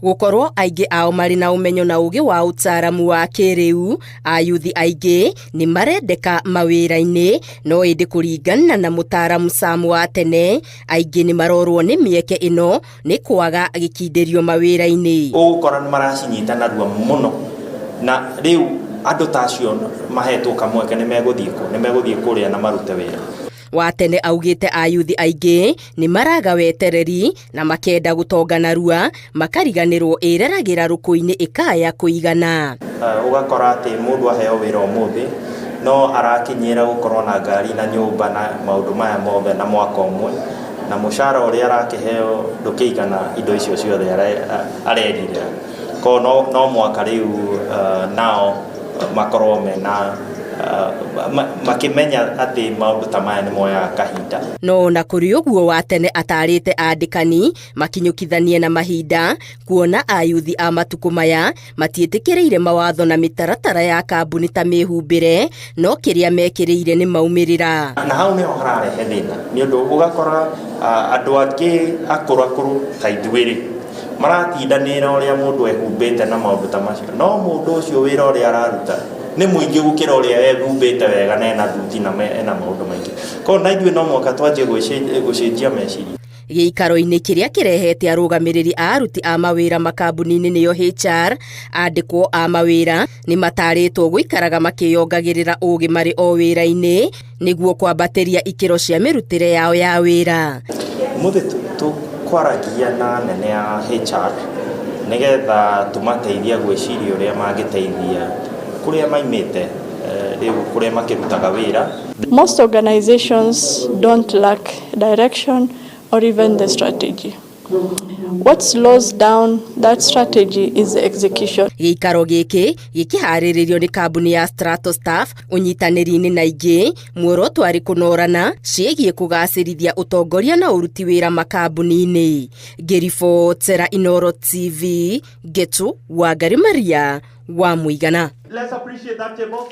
Gũkorwo aingĩ ao marĩ na ũmenyo na ũgĩ wa ũtaaramu wa kĩrĩu, ayuthi aingĩ nĩ marendeka mawĩra-inĩ, no ĩndĩ kũringana na mũtaaramu Sam wa tene, aingĩ nĩ marorwo nĩ mĩeke ĩno nĩ kwaga gĩkindĩrio mawĩra-inĩ. Ũgũkora nĩ maracinyita narua mũno, na rĩu andũ ta acio mahetwo kamweke nĩ megũthiĩ kũ? Nĩ megũthiĩ kũrĩa na marute wĩra. Wa tene augĩte ayuthi aingĩ nĩ maraga wetereri na makenda gũtonga narua, makariganĩrwo ĩreragĩra rũkũ-inĩ ĩkaya kũigana. Ũgakora atĩ mũndũ aheo wĩra ũmũthĩ no arakinyĩra gũkorwo na ngari na nyũmba na maũndũ maya mothe na mwaka ũmwe, na mũcara ũrĩa arakĩheo ndũkĩigana indo icio ciothe arerirĩra. Koguo no mwaka rĩu nao makorwo mena makĩmenya atĩ maũndũ ta maya nĩ moyaga kahinda. No ona kũrĩ ũguo wa tene atarĩte andĩkani makinyũkithanie na mahinda, kuona ayuthi a matukũ maya matiĩtĩkĩrĩire mawatho na mĩtaratara ya kambuni ta mĩhumbĩre, no kĩrĩa mekĩrĩire nĩ maumĩrĩra. Na hau nĩho hararehe thĩna, nĩ ũndũ ũgakora andũ angĩ akũrũ akũrũ ta ithuĩ rĩ, maratindanĩra ũrĩa mũndũ ehumbĩte na maũndũ ta macio, no mũndũ ũcio wĩra ũrĩa araruta nĩ mũingĩ gũkĩra ũrĩa ehumbĩte wega na ena thuti na ena maũndũ maingĩ. Koguo na ithuĩ no mũhaka twanjie gũcenjia meciria. Gĩikaro-inĩ kĩrĩa kĩrehete arũgamĩrĩri a aruti a mawĩra makambuni-inĩ nĩyo HR, andĩkwo a mawĩra nĩ matarĩtwo gũikaraga makĩyongagĩrĩra ũgĩ marĩ o wĩra-inĩ nĩguo kwambatĩria ikĩro cia mĩrutĩre yao ya wĩra. Ũmũthĩ tũkwaragia na nene a HR nĩgetha tũmateithie gwĩciria ũrĩa mangĩteithia kũrĩa maimĩte, rĩu kũrĩa makĩrutaga wĩra. Most organizations don't lack direction or even the strategy. What slows down that strategy is the execution. Gĩikaro gĩkĩ gĩkĩharĩrĩrio nĩ kambuni ya Stratostaff ũnyitanĩri-inĩ na ingĩ, muoroto arĩ kũnorana ciĩgiĩ kũgacĩrithia ũtongoria na ũruti wĩra makambuni-inĩ. Ngĩribotera Inooro TV, Ngetu Wangari Maria wa Mũigana. Let's appreciate that table.